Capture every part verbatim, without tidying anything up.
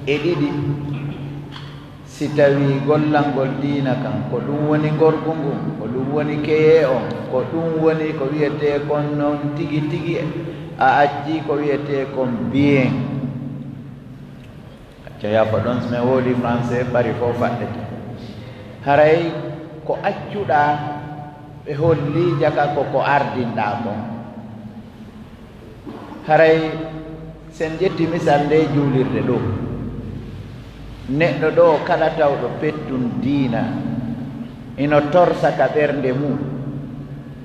e ɗiɗi. Si tawii gollangol diina kan, ko ɗum woni ngorgu ngun, ko ɗum woni keyee on, ko ɗum woni ko wiyetee kon noon tigi tigi, a accii ko wiyetee kon bien. Acca yaafa ɗon, si men woodi français, pari fof faɗɗete. Haray ko accuɗaa, ɓe holli jaka ko ko ardinɗaa kon. Haray, si en ƴetti misal nde juulirde ɗo, neɗɗo ɗo kala tawɗo pettun diina, ino torsa ka ɓernde mum.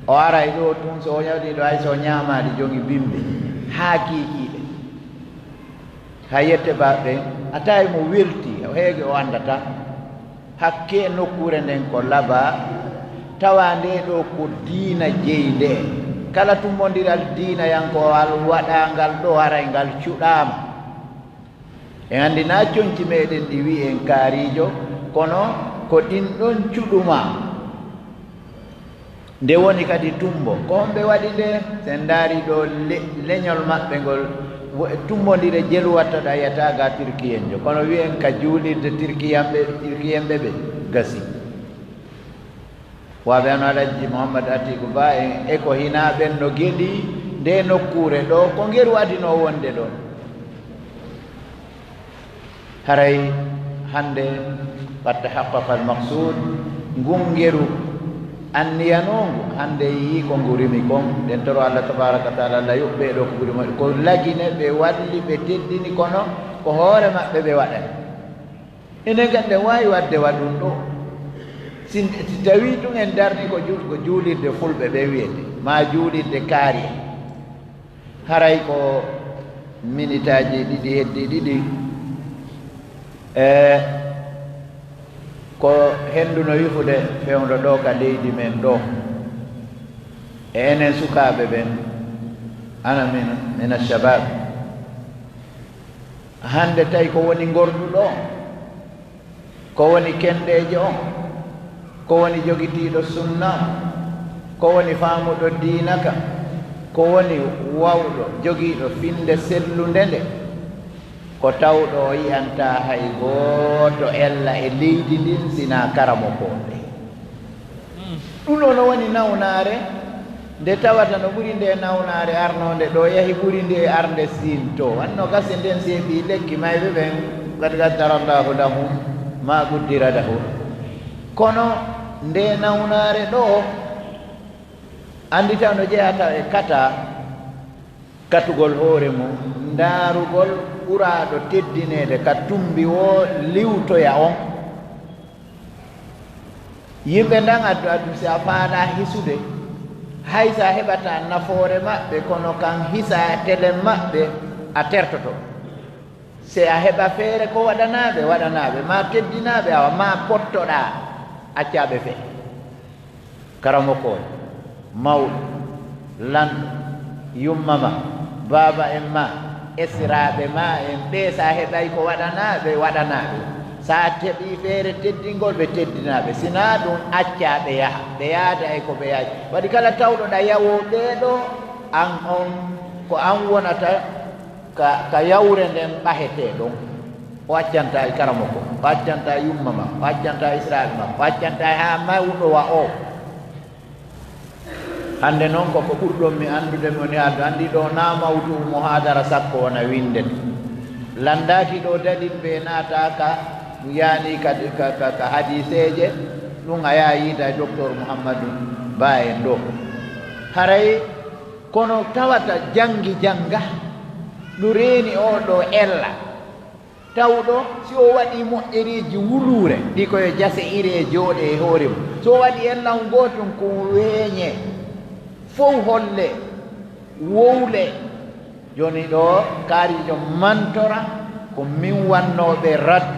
O aray ɗo tun, so o yawti ɗo, hay so o ñaamaali jogi bimbe, haa kiikiiɗe. Haa yette baɓɓe, a tawi mo welti, o heege o anndata. Hakke nokkuure nden ko labaa, tawa nde ɗo ko diina jeyi nde. Kala tummbondiral diinayankowal waɗaangal ɗo, haray ngal cuɗaama. En anndi na conci meɗen ɗi wi'i en kaariijo, kono ko ɗin ɗon cuɗuma. Nde woni kadi tummbo. Ko honɓe waɗi nde? Si en ndaari ɗo le-, leñol maɓɓe ngol, wo-, tummbondire jelu watta ɗo a yiyata ga Tirkiyenjo. Kono wi'en ka juulirde Tirkiyanɓe, Tirkiyenɓe ɓe gasi. Waaɓe ano Alhaji Muhammad Atiku Ba en e ko hinaa ɓen no geɗi nde nokkuure ɗo, ko ngeru adinoo wonde ɗo. Haray hannde, qad tahaqqaqa al-maqsuud, ngun ngeru anniyanoongu, hannde yii ko ngu rimi kon. Ɗen toro Allah tabaaraka wa taala, Allah yoɓ ɓe ɗo ko ɓuri moƴƴi. Ko lagine ɓe walli, ɓe teddini, kono ko hoore maɓɓe ɓe waɗani. Enen kadi, ɗen waawi waɗde wa ɗum ɗo. Si, si tawii tun en darni ko ju-, ko juulirde fulɓe ɓe wiyete, maa juulirde kaari en. Haray ko minitaaji ɗiɗi heddi ɗiɗi. E ko henndu no wifude fewndo ɗo ka leydi men ɗo. E enen sukaaɓe ɓen, ana min, min alshabab. Hannde tawi ko woni ngorduɗo on? Ko woni kenɗeejo on? Ko woni jogitiiɗo sunna on? Ko woni faamuɗo diina ka? Ko woni wawɗo jogiiɗo finnde sellunde nde? Ko tawɗo o yi'antaa hay gooto ella e leydi ndin sinaa karamokooɓe. Ɗum ɗo no woni nawnaare nde tawata no ɓuri nde nawnaare arnoonde ɗo yahi ɓuri nde arnde Siin to. Wanno gasi nden seeɓi lekki mayɓe ɓen, qad qaddara Allahu lahum ma quddira lahum. Kono nde nawnaare ɗo, anndi taw no jeyata e kata, katugol hoore mum, ndaarugol ɓuraaɗo teddineede ka tumbi woo liwtoya on. Yimɓe ndan addu addu, si a faalaa hisude, hay si a heɓataa nafoore maɓɓe, kono kan hisaa telen maɓɓe, a tertoto. Si a heɓa feere ko waɗanaaɓe, waɗanaaɓe, maa teddinaaɓe, awa, maa pottoɗaa, accaaɓe fee. Karamokoojo, mawɗo, lanɗo, yumma ma, baaba en ma, esiraaɓe ma en ɓee, si a heɓay ko waɗanaaɓe, waɗanaaɓe. Si a heɓii feere teddingol ɓe, teddinaaɓe. Si naa ɗum, accaa ɓe yaha, ɓe yaada e ko ɓe yaaji. Waɗi kala tawɗo ɗa yawoo ɓee ɗoo, an on, ko an wonata ka, ka yawre nden ɓahetee ɗon. O accantaa e karamoko, o accantaa e yumma ma, o accantaa e esiraaɓe ma, o accantaa e haa mawɗo wa oo. Hannde noon, ko ko ɓurɗon mi anndude, mi woni addo anndi ɗo naa mawduu muhaadara sappo wona winnde. Lanndaaki ɗo daɗin ɓe naata ka, yaani ka, ka, ka, ka hadiiseeje, ɗum a yaha yiida e Doktor Muhammadu Ba en ɗo. Haray kono tawata janngi jannga, ɗum reeni oo ɗo ella. Tawɗo, si o waɗii moƴƴereeji wuluure, ɗi ko yo jase ire e jooɗe e hoore mum. Si o waɗii ella on gootum, ko weeñe, fow holle, wowle. Jooni ɗo, kaarijo mantora, ko min wannooɓe raddu.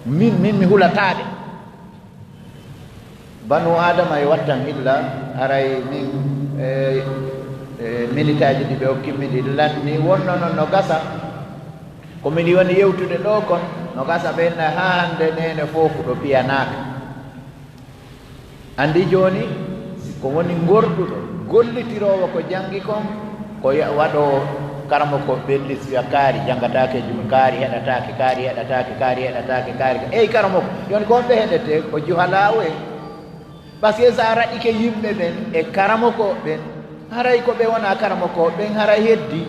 Min, min mi hulataa ɓe. Banu Aadama e wattan hilla, haray min, e, e, minitaaji ɗi ɓe okki mi ɗi lanni, wonno non no gasa. Ko min woni yewtude ɗo kon, no gasa ɓe inna haa hannde neene foofu ɗo piyanaaka. Anndi jooni, si ko woni ngorduɗo, gollitiroowo ko janngi kon, ko ya-, waɗoowo Karamoko ɓellis wiya kaari, janngataake jum, kaari heɗataake, kaari heɗataake, kaari heɗataake, kaari. Eyi karamoko, yon ko on ɓe heɗete, ko juhalaawo en. Parce que so a raɗike yimɓe ɓen e karamoko ɓen, haray ko ɓe wona karamoko ɓen, haray heddi.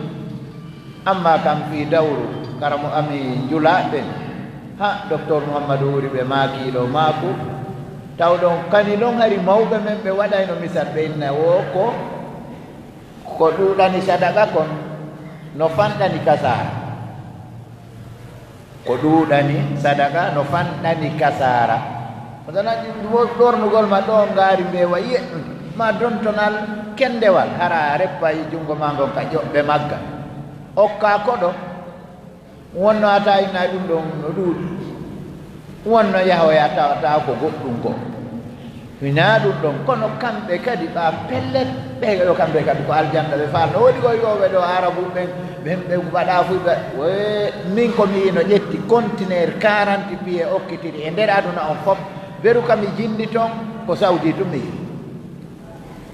Amma kam fii dawru karamo ami julaaɓe ɓen, ha Docteur Mouhamadou Wuri ɓe maakiiɗo maaku, tawɗon kani non hari mawɓe men ɓe waɗayno misal ɓe inna wo ko, ko ɗuuɗani sadaqa kon no fanɗani kasaara. Ko ɗuuɗani sadaqa no fanɗani kasaara. Masalan, ɗornugol ma ɗo ngaari mbeewa yeɗɗude, ma dontonal kendewal, hara a reppay junngo ma ngon ka ƴoɓɓe magga. Okka koɗo, wonno a tawi na ɗum ɗon no ɗuuɗi. Wonno yahoya tawata ko goɗɗum ko. Hinaa ɗum ɗon, kono kamɓe kadi ɓa pellet, ɓe ɗo kamɓe kadi ko aljanna ɓe faalno. Woni ko wi'ooɓe ɗo Arabu ɓen, ɓen ɓe mbaɗa fuy ɓe, we, min ko mi ino ƴetti conteneur quarante pieds okkitiri e nder aduna on fof, beru ka mi jindi ton ko Saudi tun mi yi'i.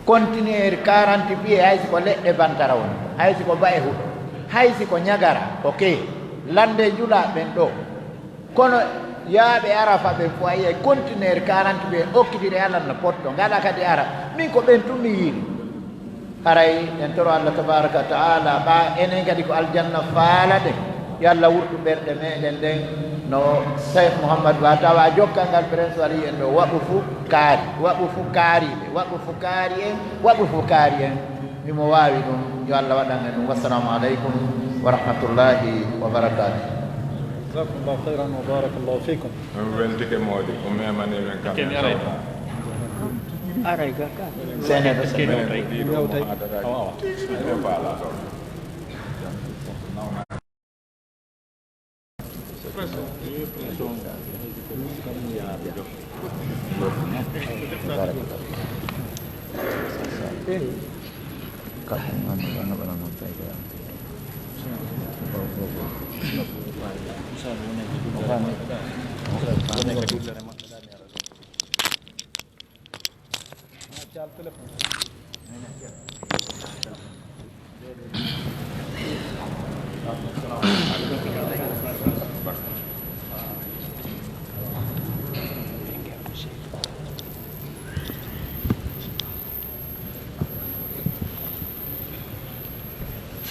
Conteneur quarante pieds, hay si ko leɗɗe bantara woni, hay si ko ba'e huɗo, hay si ko ñagara, ko ke, lande njula ɓen ɗo. Kono yaaɓe Arafa ɓen fof, a yi'ay conteneur quarante ɓe okkitiri Alla no potto, ngala kadi ara. Min ko ɓen tun mi yi'i. Haray en toro Alla tabaraka wa taala, ɓa enen kadi ko aljanna faalaɗen. Yo Alla wurtu ɓerɗe meɗen ɗen no Cheikh Mouhammad Ba tawa jokkal ngal Prince Wali en ɗo waɓu fu kaari, waɓu fu kaariɓe, waɓu fu kaari en, waɓu fu kaari en. Himo waawi ɗum, yo Alla waɗan en ɗum. Wassalamu aleykum wa rahmatullahi wa barakatuh. Jazakumullahu khairan wa barakallahu fikum. Min weltike moodi, o memani men kam. Aray ga ka. Seneɗo, seneɗo. Awa, awa.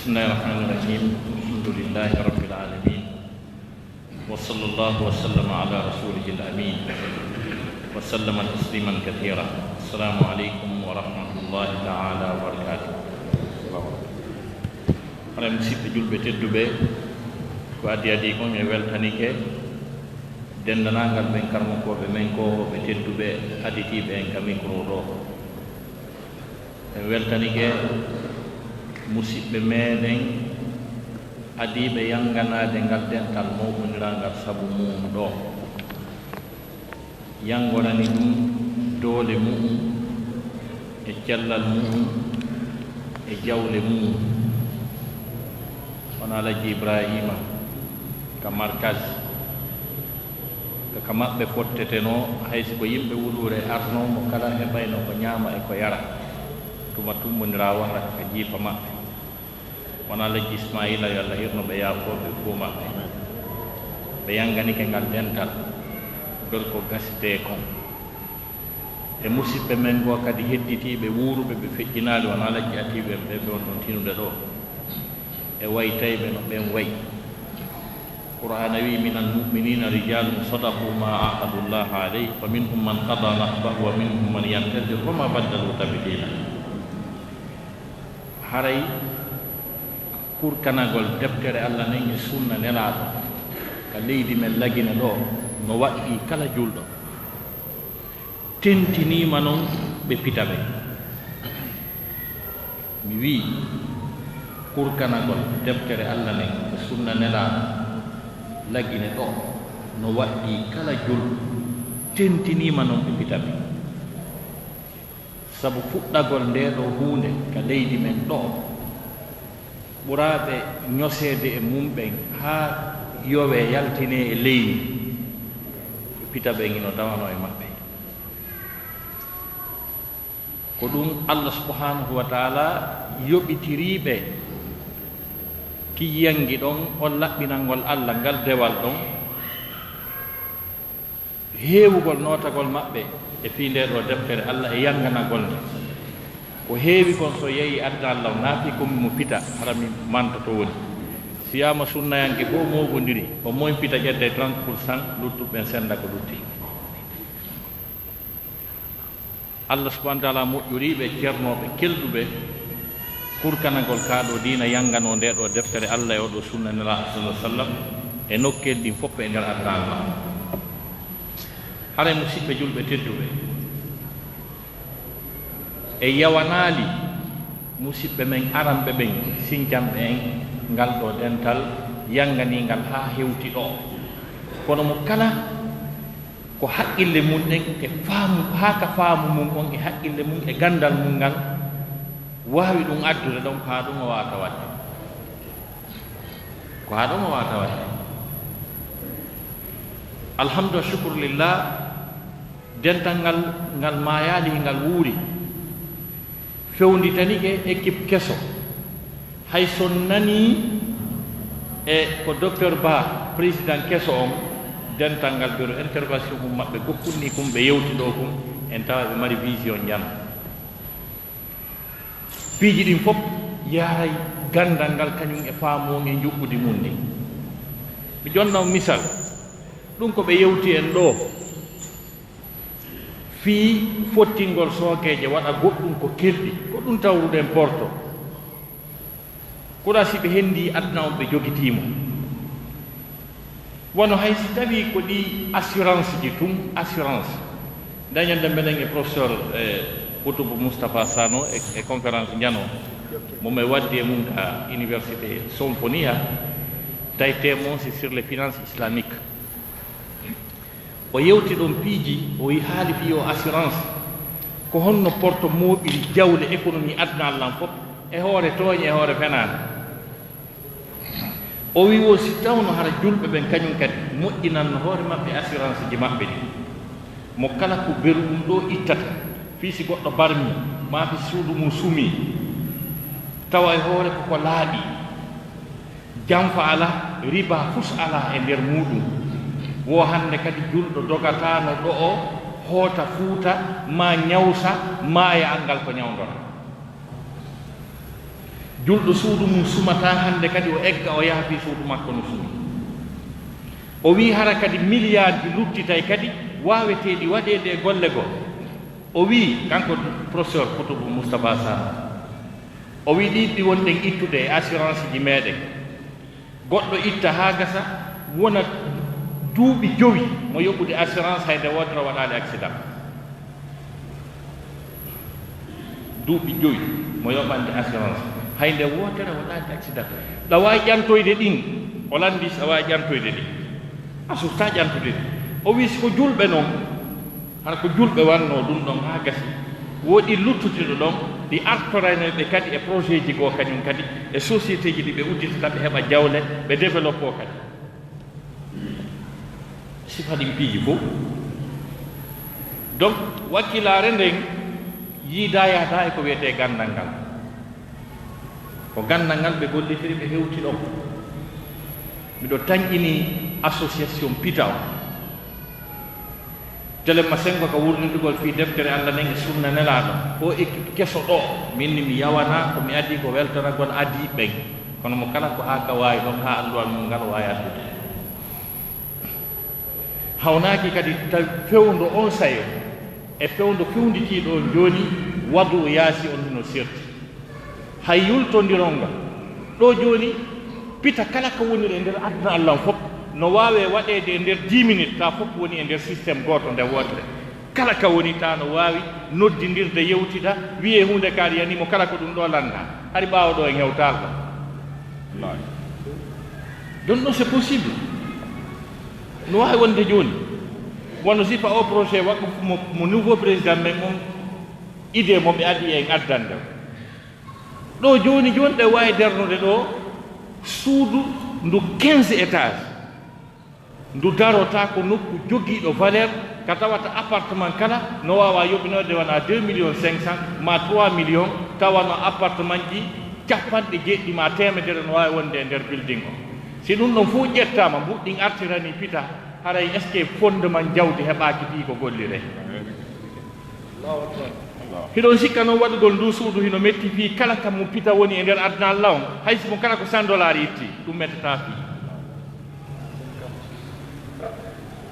بسم الله الرحمن الرحيم. الحمد لله رب العالمين. وصلى الله وسلم على رسوله الأمين وسلم تسليما كثيرا. السلام عليكم ورحمة الله تعالى وبركاته. Haray, musiɓɓe julɓe tedduɓe, ko adii adii kon, e weltanike denndaangal ɓen karamokooɓe men ko ɓe tedduɓe aditiiɓe en ka mikro ɗo. En weltanike musiɓɓe meɗen adiiɓe yannganaade ngal dental mawɓondirangal sabu mum ɗo. Yanngorani ɗum doole mu'um e cellal mu'um e jawle mu'um. Hono Alhaji Ibrahima ka Markaz, ka, ka maɓɓe fottetenoo, hay si ko yimɓe wuluure arnoo, mo kala heɓayno ko ñaama e ko yara, tuma tummbondiraa wahata ka jiifa maɓɓe. Wona Alhaji Ismaila, yo Allah hirno ɓe, yaafoo ɓe fuu maɓɓe. Ɓe yannganike ngal dental, ngol ko gasitee kon. E musiɓɓe men goo kadi hedditiiɓe wuuruɓe, ɓe feƴƴinaali, wona Alhaji Atiiɓe en ɓe, ɓe on ɗon tinude ɗo. E waytayɓe no ɓen wayi. Qur'aana wi'i, "Minal mu'miniina rijaalun sadaqu maa aahadu Llaaha alayhi, fa minhum man qadaa nahbahu wa minhum man yantazir wa maa baddalu tabdiila." Haray kurkanagol deftere Allah nden e sunna Nelaaɗo ka leydi men Lagine ɗo no waɗɗii kala julɗo. Tentiniima non ɓe pita ɓe. Mi wi'i, kurkanagol deftere Allah nden e sunna Nelaaɗo Lagine ɗo no waɗɗii kala julɗo. Tentiniima non ɓe pita ɓe. Sabu fuɗɗagol ndee ɗoo huunde ka leydi men ɗoo, ɓuraaɓe ñoseede e mum ɓen haa yowee yaltinee e leydi, ɓe pita ɓen hino dawanoo e maɓɓe. Ko ɗum Allah subhanahu wa ta'ala yoɓitirii ɓe Yiyangi ɗon on laɓɓinangol Allah ngal dewal ɗon, heewugol nootagol maɓɓe e fii ndee ɗoo deftere Allah e yanganagol nde. Ko heewi kon so yehi adda Allah o naafi ko mo fita, hara mi mantoto woni. Siyaama sunnayanke goo mooɓondiri, o moy fita ƴetta e trente pour cent, luttuɓe ɓen sennda ko lutti. Allah subhanahu wa taala moƴƴoriiɓe, ceernooɓe, kelɗuɓe kurkanagol kaa ɗoo diina, yanganoo ndee ɗoo deftere Allah e oo ɗoo sunna Nelaaɗo sallallahu alaihi wasallam e nokkeeli ɗin fof e nder aduna Allah. Haray musiɓɓe julɓe tedduɓe, e yawanaali musiɓɓe men aranɓe ɓen, sincanɓe en ngal ɗoo dental yanganiingal haa hewti ɗoo. Kono mo kala ko haqqille mum ɗen e faamu, haa ka faamu mum on e haqqille mum e ganndal mum ngal waawi ɗum addude ɗon, ko haa ɗum o waawata waɗde. Ko haa ɗum o waawata waɗde. Alhamdu wa shukru lillah, dental ngal, ngal maayaali, ngal wuuri. Fewnditanike équipe keso. Hay so nanii e ko docteur Ba, président keso on, dental ngal bureau intervention mum maɓɓe gokkun nii kum ɓe yewti ɗoo kum, en tawa ɓe mari vision njano. Piiji ɗin fof yahay ganndal ngal kañum e faamu on e njuɓɓudi mum ndin. Mi jonna on misal, ɗum ko ɓe yewti en ɗoo. Fii fottingol sookeeje waɗa goɗɗum ko kelɗi, ko ɗum tawruɗen porto. Kura si ɓe hendii aduna on ɓe jogitii mo. Wano hay si tawii ko ɗii assurance ji tun, assurance. Nde ñande menen e professeur, eh, Kutubu Moustapha Sano e, e conférence njano mo mi waddi e mum ka université Sonfonia, tawi thème on c'est sur les finances islamiques. O yewti ɗon piiji, o wi haali fii o assurance. Ko honno porto mooɓiri jawle économie aduna allan fof e hoore tooñe, e hoore fenaande. O wi wo si tawno hara julɓe ɓen kañum kadi moƴƴinanno hoore maɓɓe assurance ji maɓɓe ɗi. Mo kala ko beru ɗum ɗo ittata, fii si goɗɗo barmi, maa fii suudu mum sumi, tawa e hoore ko ko laaɓi. Janfa alaa, riba fus alaa e nder muuɗum. Wo hannde kadi julɗo dogataano ɗo'o, hoota Fuuta, maa ñawsa, maaya anngal ko ñawndora. Julɗo suudu mum sumataa hannde kadi o egga o yaha fii suudu makko no sumi. O wii hara kadi miliyaarji luttitay kadi waaweteeɗi waɗeede e golle goo. O wii, kanko professeur Kutubu Moustapha Sano, o wii ɗiɗi wonɗen ittude e assurance ji meeɗen. Goɗɗo itta haa gasa, wona duuɓi jowi mo yoɓude assurance, hay nde wootere waɗaali accident. Duuɓi jowi mo yoɓande assurance, hay nde wootere waɗaali accident. Ɗa waawi ƴantoyde ɗin, o lanndii si a waawi ƴantoyde ɗin. A suftaa ƴantude ɗin. O wii si ko julɓe non, hara ko julɓe wannoo ɗum ɗon haa gasi. Woodi luttutuɗo ɗon, ɗi artoraynoy ɓe kadi e projet ji goo kañum kadi, e société ji ɗi ɓe udditata ɓe heɓa jawle, ɓe développoo kadi. Sifa ɗin piiji fof. Donc, wakkilaare nden yiidaa yahdaa e ko wiyetee ganndal ngal. Ko ganndal ngal ɓe gollitiri ɓe hewti ɗon. Miɗo tanƴini association Pita o. Telen ma senngo ka wurnitugol fii deftere Alla nden e sunna Nelaaɗo. O équipe keso ɗo, min ni mi yawanaa, ko mi adii ko weltanagol adiiɓe ɓen. Kono mo kala ko haa ka waawi ɗon, haa annduwal mum ngal o waawi addude. Hawnaaki kadi tawi fewndo on sayo e fewndo fewnditiiɗo on jooni, wadu o yaasi on hino serti. Hay yultondiron ngal. Ɗo jooni, Pita kala ka woniri e nder aduna Alla on fof, no waawe waɗeede e nder dix minutes, tawa fof woni e nder système gooto nde wootere. Kala ka woni, tawa no waawi noddindirde, yewtida, wiyee huunde kaari yani mo kala ko ɗum ɗo lannda. Hari ɓaawo ɗo en hewtaaka. Wallaahi. Donc, non, c'est possible. No waawi wonde jooni. Wano sifa o projet waɗɗo mo, mo nouveau président men on, idée mo ɓe adii en addande. Ɗo jooni jooni ɗe waawi darnude ɗo suudu ndu quinze étages. Ndu darota ko nokku jogiiɗo valeur, ka tawata appartement kala no waawa yoɓinoyde wona deux millions cinq cents ma trois millions, tawa no appartement ji Capanɗe jeeɗiɗi ma teemedere no waawi wonde e nder building o. Si ɗum ɗon fof ƴettaama, mbuɗɗin artiranii pita, haray est-ce que fondement jawdi heɓaaki fii ko golliree? Hiɗon sikka noon waɗugol nduu suudu hino metti fii kala kammu pita woni e nder aduna Alla on, hay si mo kala ko cent dollars itti, ɗum mettataa fii.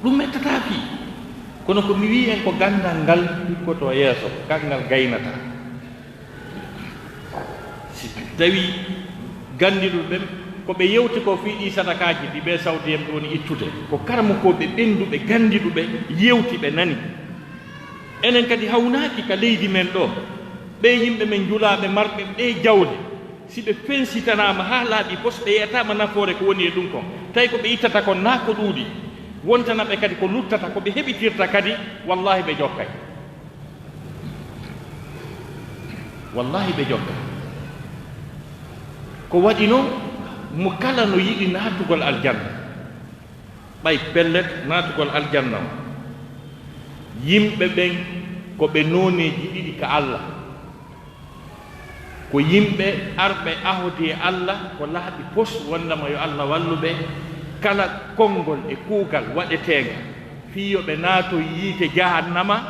Ɗum mettataa fii. Kono ko mi wi'i en ko ganndal ngal ɗikkotoo yeeso, ganndal gaynata. Si tawi ganndiɗuɓe ɓen, ko ɓe yewti ko fii ɗii sadakaaji ɗi ɓee Sawdiya'en ɓe woni ittude, ko karamokooɓe ɓennduɓe ganndiɗuɓe yewti ɓe nani. Enen kadi hawnaaki ka leydi men ɗoo, ɓee yimɓe men njulaaɓe marɓe ɗee jawle, si ɓe fensitanaama haa laaɓi pos, ɓe yi'ataama nafoore ko woni e ɗum kon, tawi ko ɓe ittata kon naa ko ɗuuɗi, wontana ɓe kadi ko luttata, ko ɓe heɓitirta kadi, wallaahi ɓe jokkay. Wallaahi ɓe jokka. Ko waɗi noon, mo kala no yiɗi naatugol aljanna. Ɓay pellet, naatugol aljanna on, yimɓe ɓen ko ɓe nooneeji ɗiɗi ka Alla. Ko yimɓe arɓe ahodi e Alla ko laaɓi pos, wondema yo Alla wallu ɓe kala konngol e kuugal waɗeteengal fii yo ɓe naatoy yiite jahannama.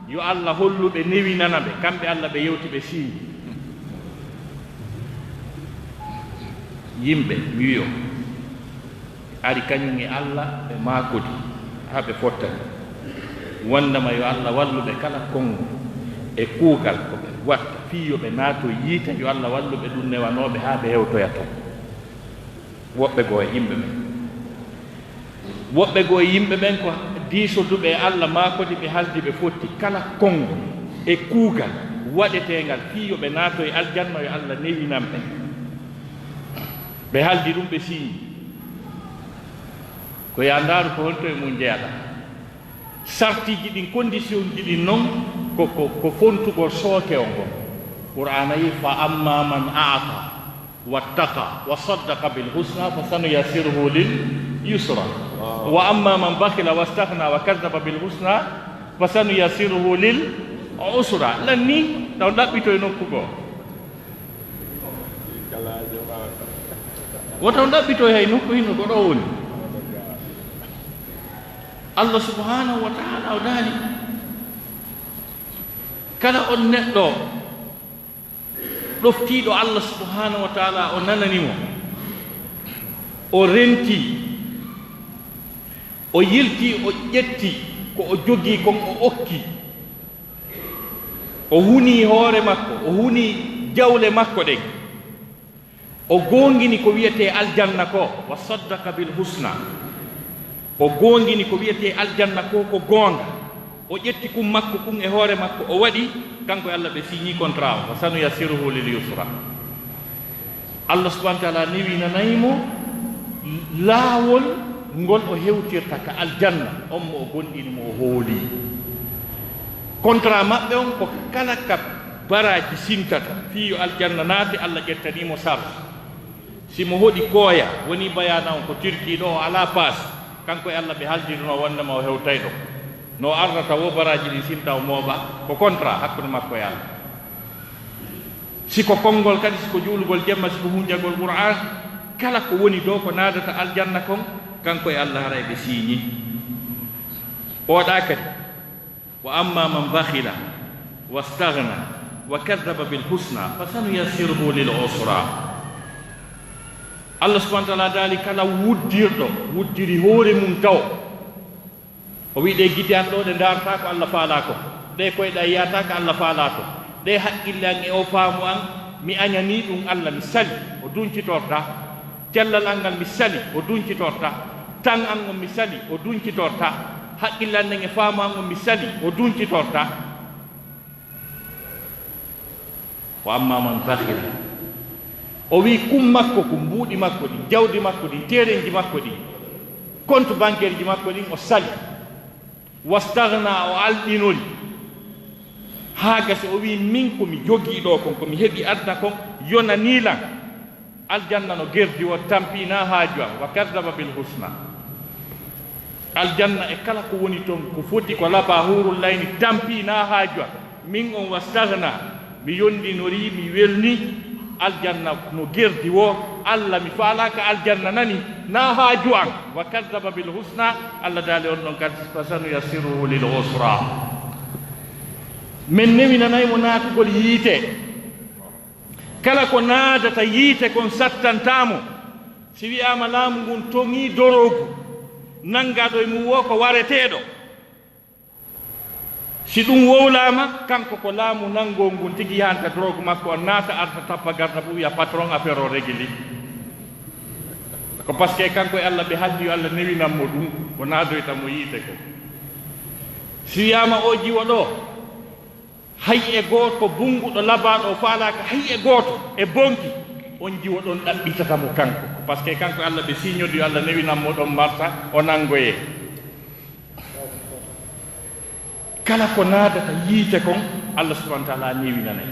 Yo Alla hollu ɓe, newinana ɓe, kamɓe Alla ɓe yewti ɓe siiñi. Yimɓe, mi wi'o, ari kañum e Alla ɓe maakodi, haa ɓe fottani. Wondema yo Alla wallu ɓe kala konngo e kuugal ko ɓe watta, fii yo ɓe naatoy yiite, yo Alla wallu ɓe ɗum newanooɓe haa ɓe hewtoya ton. Woɓɓe goo e yimɓe ɓen. Woɓɓe goo e yimɓe ɓen ko diisoduɓe e Alla, maakodi ɓe haldi ɓe fotti kala konngo e kuugal waɗeteengal fii yo ɓe naatoy aljanna, yo Alla newinan ɓe. Ɓe haldi ɗum, ɓe siiñi. Ko yaa ndaaru ko honto e mun jeyata. Sartiiji ɗin, kondisionji ɗin non ko, ko, ko fontugol sooke on ngon. Qur'aana yi, "Fa amma man a'ta wattaqa wa saddaqa bil husna fa sanuyassiruhu lil yusra. Wa amma man bakhila wastaghna wa kadhdhaba bil husna fa sanuyassiruhu lil usra." Lan ni, taw ɗaɓɓitoy nokku goo. Wota on ɗaɓɓitoy hay nokku hino ko ɗo woni. Allah subhanahu wa ta'ala o daali, kala on neɗɗo ɗoftiiɗo Allah subhanahu wa ta'ala, o nanani mo, o renti, o yilti, o ƴetti ko o jogii kon, o okki, o huni hoore makko, o huni jawle makko ɗen, o goongini ko wiyetee aljanna ko, wa saddaqa bil husna, o goongini ko wiyetee aljanna ko, ko goonga, o ƴetti kun makko kun e hoore makko, o waɗi, kanko e Allah ɓe signii contrat o, wa sanuyassiruhu lil yusra. Allah subhanahu wa ta'ala newinanay mo laawol ngol o hewtirta ka aljanna, on mo o gomɗini, mo o hooli. Contrat maɓɓe on ko kala ka baraaji sintata fii yo aljanna naate, Allah ƴettanii mo charge. Si mo hoɗi kooya, woni bayaana on ko Turquie ɗo, o alaa paas, kanko e Allah ɓe haldirno wondema o hewtay ɗo. No arrata wo baraaji ɗin sinta o mooɓa, ko contrat hakkunde makko e Allah. Si ko konngol kadi, si ko juulugol jemma, si ko hunjagol Qur'an, kala ko woni ɗo ko naadata aljanna kon, kanko e Allah haray ɓe signii. Oɗa kadi, wa amma man bakhila wastaghna wa kadhdhaba bil husna fa sanuyassiruhu lil usra. Allah subhanahu wa ta'ala daali, kala wuddirɗo, wuddiri hoore mum taw, o wi'i, ɗee gite an ɗoo, ɗe ndaartaa ko Allah faalaa ko, ɗee koyɗe an yi'ataa ko Allah faalaa ko, ɗee haqqille an e oo faamu an, mi añanii ɗum Allah, mi sali, o duncitortaa. Cellal an ngal, mi sali, o duncitortaa. Tan an on, mi sali, o duncitortaa. Haqqille an ɗen e faamu an on, mi sali, o duncitortaa. Wa amma man bakhila, o wi'i kun makko kun, mbuuɗi makko ɗin, jawdi makko ɗin, terenji makko ɗin, compte bancaire ji makko ɗin, o sali. Wastaghna, o alɗinori. Haa gasi o wi'i, min ko mi jogii ɗoo kon, ko mi heɓi aduna kon, yonanii lan. Aljanna no gerdi o, tampii na haaju an. Wa kadhdhaba bil husna. Aljanna e kala ko woni ton, ko foti ko labaa, huurul ayni, tampii na haaju an. Min on, wastaghna, mi yondinorii, mi welni. Aljanna no gerdi wo, Allah mi faalaaka aljanna nani, na haaju an. Wa kazzaba bil husna, Allah daali on ɗon kadi, fa sanuyassiruhu lil usra. Min newinanay mo naatugol yiite. Kala ko naadata yiite kon sattanta mo. Si wi'aama laamu ngun toŋii doroogu, nanngaaɗo e mum wo ko wareteeɗo. Si ɗum wowlaama, kanko ko laamu nanngoo ngun tigi yahanta doroogu makko on naata, arta tappa garta fof wi'a patron affaire o régili. Ko parce que kanko e Allah ɓe haldi yo Allah newinan mo ɗum, ko naadoyta mo yiite ko. Si wi'aama o jiwo ɗo, hay e gooto, ko bunnguɗo labaaɗo o faalaaka hay e gooto e bonki, on jiwo ɗon ɗaɓɓitata mo kanko. Ko parce que kanko e Allah ɓe siñodi yo Allah newinan mo ɗon marta, o nanngoyee. Kala ko naadata yiite kon, Allah subhanahu wa taala newinanay.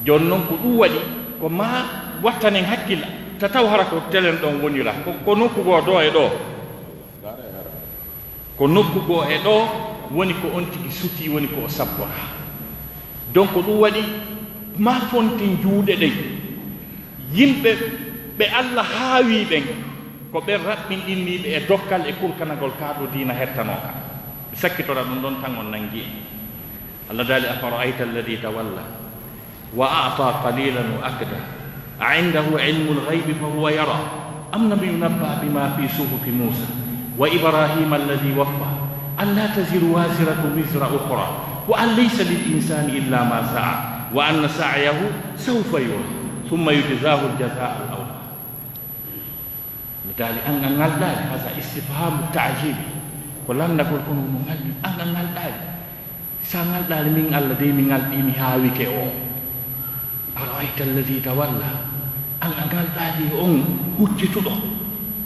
Jooni non ko ɗum waɗi, ko ma wattanen hakkil, ta taw hara ko telen ɗon wonira, ko, ko nokku goo ɗo e ɗo. Ko nokku goo e ɗo woni ko on tigi sutii, woni ko o sabbora. Donc ɗum waɗi ma fontin juuɗe ɗen. Yimɓe ɓe Allah haawi ɓen, ko ɓen raɓɓinɗinniiɓe e dokkal e kurkanagol kaa ɗo diina hettanoo ka. Ɓe sakkitora ɗum ɗon tan on nanngi en. Allah daali, "Afara'ayta alladhi tawalla, wa a'ta qalilan wa akda, a'indahu ilmul ghaybi fa huwa yara, am lam yunabba bima fi suhufi Musa wa Ibrahima alladhi waffa, alla taziru waziratun wizra ukhra, wa an laysa lil insani illa ma sa'a, wa anna sa'yahu sawfa yura, thumma yujzahu al jazaa al awfa." Mi daali, an a ŋalɗaali? Hasa istifhamu ta'jibi. Ko lanndagol kono mo ŋalɗi, an a ŋalɗaali? Sa ŋalɗaali, min Allah dey mi ŋalɗi, mi haawike o. Ara'ayta alladhi tawalla. An a ŋalɗaali on huccituɗo?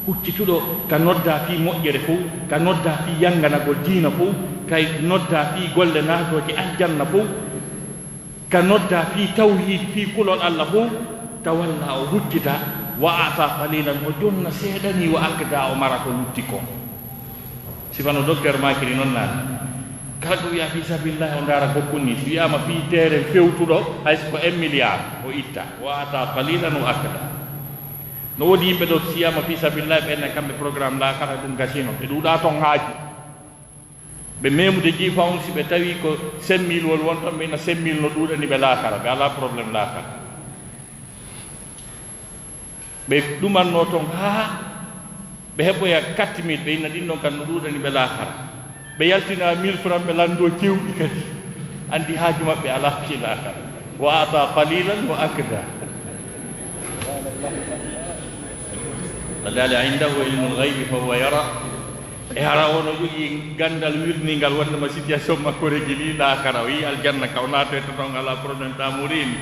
Huccituɗo ka nodda fii moƴƴere fow, ka nodda fii yanganagol diina fow, ka nodda fii golle naatooje aljanna fow. Ka nodda fii tawhiid, fii kulol Allah fow, tawalla o huccita, wa a'ta qalilan, o jonna seeɗa ni, wa akda, o mara ko lutti kon. Sifano docteur makiri non naani. Kala ko wi'a fii sabilillah o ndaara gokkun ni. Si wi'aama fii teeren fewtuɗo, hay so ko un milliard, o itta. Wa a'ta qalilan wa akda. No woodi yimɓe ɗo si wi'aama fii sabilillah ɓe enna kamɓe programme laakara ɗum gasino. Ɓe ɗuuɗa ton haaju. Ɓe memude jiifa on, si ɓe tawi ko cinq mille wol won ton, ɓe ina cinq mille no ɗuuɗani ɓe laakara, ɓe alaa problème laakara. Ɓe ɗumanno ton haa ɓe heɓoya quatre mille, ɓe ina ɗin ɗon kan no ɗuuɗani ɓe laakara. Ɓe yaltina mille francs, ɓe lanndo cewɗi kadi. Anndi haaju maɓɓe alaa fii laakara. Wa a'ta qalilan wa akda. Alladhi indahu ilmul ghaybi fa huwa yara. E hara o no jogii ganndal wirniingal wonndema situation makko régili laakara, o yii aljanna ka o naatoyta ton, alaa problème, ta murini.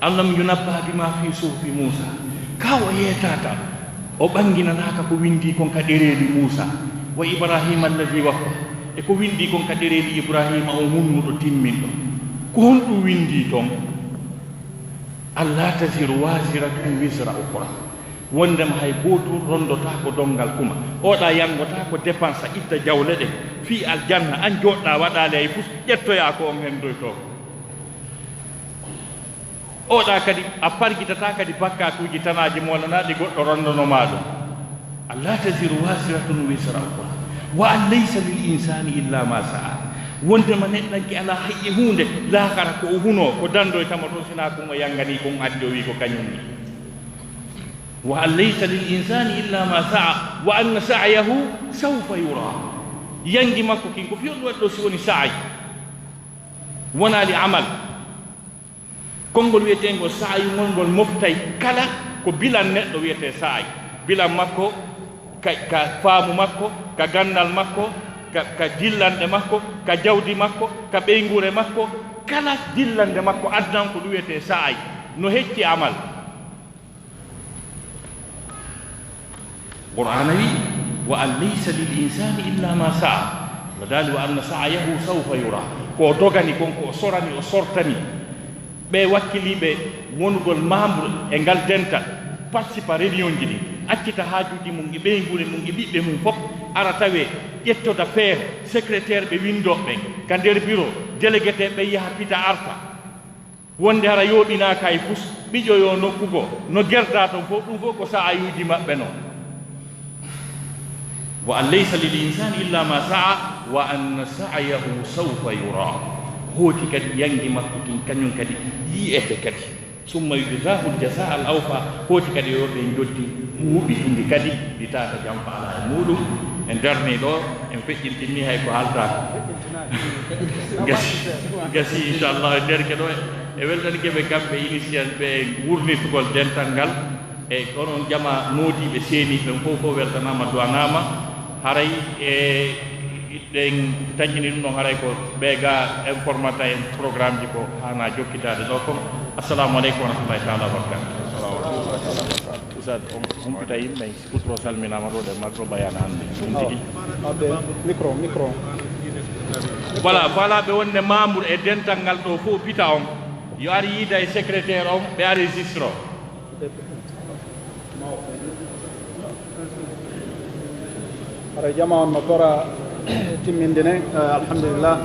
Am lam yunabba bima fi suhufi Muusa. Ka o yeetataa, o ɓannginanaaka ko winndii kon ka ɗereeli Muusa, wa Ibrahima alladhi waffa, e ko winndii kon ka ɗereeli Ibrahima on hunnuɗo timminɗo. Ko honɗum winndii ton? Alla taziru waziratun wizra ukhra. Wonndema hay gooto ronndotaako donngal kuma. Oɗa yanngotaako dépense, itta jawle ɗen fii aljanna, an jooɗɗa waɗaali hay fus, ƴettoyaa ko on henndoytoo. Oɗa kadi a farjitataa kadi bakkaatuuji tanaaji moolanaaɗi goɗɗo ronndono maa ɗum. Alla taziru waziratun wizra ukhra. Wa an laysa lil insani illa ma sa'a. Wonndema neɗɗanke alaa hay e huunde laakara ko o hunoo, ko danndoyta mo ɗum, sinaa ko mo yannganii, ko addi o wii ko kañum ni. Wa an laysa lil insani illa ma sa'a, wa anna sa'yahu sawfa yura. Yanngi makko kin, ko fii honɗum waɗi ɗoo si woni sa'ay? Wonaali amal. Konngol wi'eteengol sa'yu ngol, ngol moftay kala ko bilan neɗɗo wi'etee sa'ay. Bilan makko ka, ka faamu makko, ka ganndal makko, ka, ka dillanɗe makko, ka jawdi makko, ka ɓeynguure makko, kala dillanɗe makko addan ko ɗum wi'etee sa'ay, no hecci amal. Qur'aana wi, "Wa an laysa lil insani illa ma sa'a." No daali, "Wa anna sa'yahu sawfa yura." Ko o dogani kon, ko o sorani, o sortani. Ɓe wakkiliiɓe wonugol membre e ngal dental, participa réunion ji ɗin, accita haajuuji mum e ɓeynguure mum e ɓiɓɓe mum fof, ara tawe ƴettoda feere, secrétaire ɓe winndooɓe ɓen, ka nder bureau, délégué ɓe yaha pita arta. Wonde hara yooɓinaaka e fus, ɓiƴoyoo nokku goo, no gerdaa toon fof, ɗum fof ko sa'ayuuji maɓɓe noon. Wa an laysa lil insani illa ma sa'a, wa anna sa'yahu sawfa yura. Hooti kadi yannge makko kin, kañum kadi yi'ete kadi. Summa yujzahul jazaa al awfa, hooti kadi yo ɓe njoddi huuɓitindi kadi, ndi tawata jam faalaa e muuɗum. En darnii ɗo, en feƴƴintinii hay ko haaltaaka. Gasi, gasi, inchallah, e nder ke ɗo, e weltanike ɓe kamɓe initial ɓe wurnitugol dental ngal, e onon jama noodiiɓe seeniiɓe, on fof fof weltanaama, duwanaama. Haray e ɗen taƴini ɗum ɗon, haray ko ɓe ga informata en programme ji ko haana jokkitaade ɗo kon. Assalamu aleykum wa rahmatullahi taala wa barakatuh. Ustad, on humpita yimɓe, si Kutro salminaama ɗo, ɗe marɗo bayana hannde. Ɗum tigi. Wadde micro, micro. Voilà, voilà, ɓe wonde membre e dental ngal ɗo fof pita on. Yo ar yiida e secrétaire on, ɓe ar registre o. Hara jama on no tora timmindine, eh, alhamdulillah.